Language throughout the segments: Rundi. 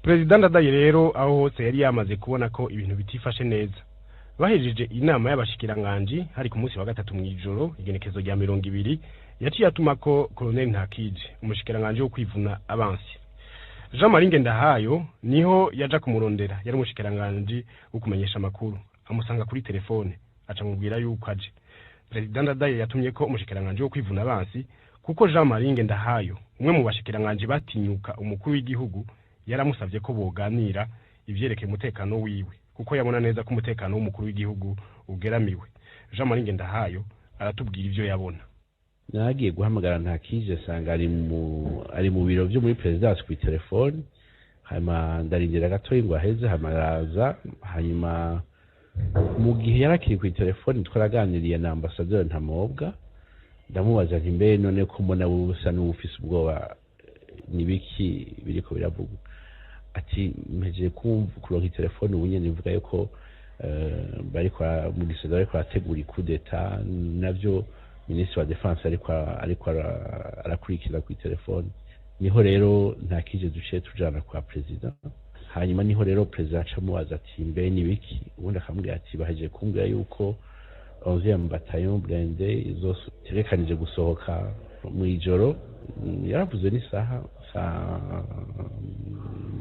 Perezida Ndadaye rero aho hose yari yamaze kubona ko ibintu bitifashe neza. Bahejeje inama y'abashikiranganji, hari ku munsi wa gatatu mw'ijoro, igenekezo rya 20, yaciye atuma ko Colonel Ntakije, umushikiranganji wo kwivuna abansi. Jean Marie Ngendahayo niho yaja kumurondera, yari umushikiranganji wo kumenyesha amakuru, amusanga kuri telefone, aca amubwira yuko aje. Perezida Ndadaye yatumye ko umushikiranganji wo kwivuna abansi kuko Jean Marie Ngendahayo, umwe mu bashikiranganji batinyuka umukuru w'igihugu, yaramusavye ko boganira ivyerekeye umutekano wiwe, kuko yabona neza ko umutekano w'umukuru w'igihugu ugeramiwe. Jean Marie Ngendahayo aratubwira ivyo yabona. Nagiye guhamagara Ntakije, sanga ari mu biro byo muri présidence ku telefone. Hanyuma ndarindira gatoyi ngo aheze, hanyuma araza. Hanyuma mu gihe yarakiri ku telefone, twaraganiriye na ambasaderi Ntamobwa. Ndamubaza nti: "Mbe none ko mbona wowe usa n'uwufise ubwoba, nibiki biriko biravugwa?" Ati: "Mpejeje kumva kuronka telefone ubu nyene ivuga yuko bariko mu gisoda bariko barategura ikudeta, navyo minisitiri wa défense ariko arakurikira ku telefone." Niho rero Ntakije duciye tujana kwa perezida. Hanyuma niho rero perezida aca amubaza ati: "Mbe nibiki?" Ubundi akamubwira ati: "Bahejeje kumbwira yuko 11e bataillon blindé izotegekanije gusohoka mu ijoro." Yaravuze n'isaha, saa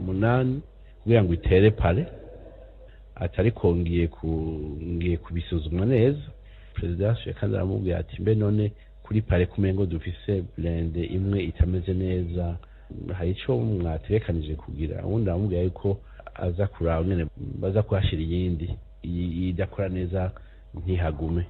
8, kugira ngo itere palais. Ati: "Ariko ngiye kubisuzuma neza." Perezida yasuye kandi aramubwira ati: "Mbe none kuri palais kumengo dufise blindé imwe itameze neza, hari ico mwategekanije kugira?" Ubundi aramubwira yuko aza kuraba nyene baza kuhashira iyindi, idakora neza ntihagume.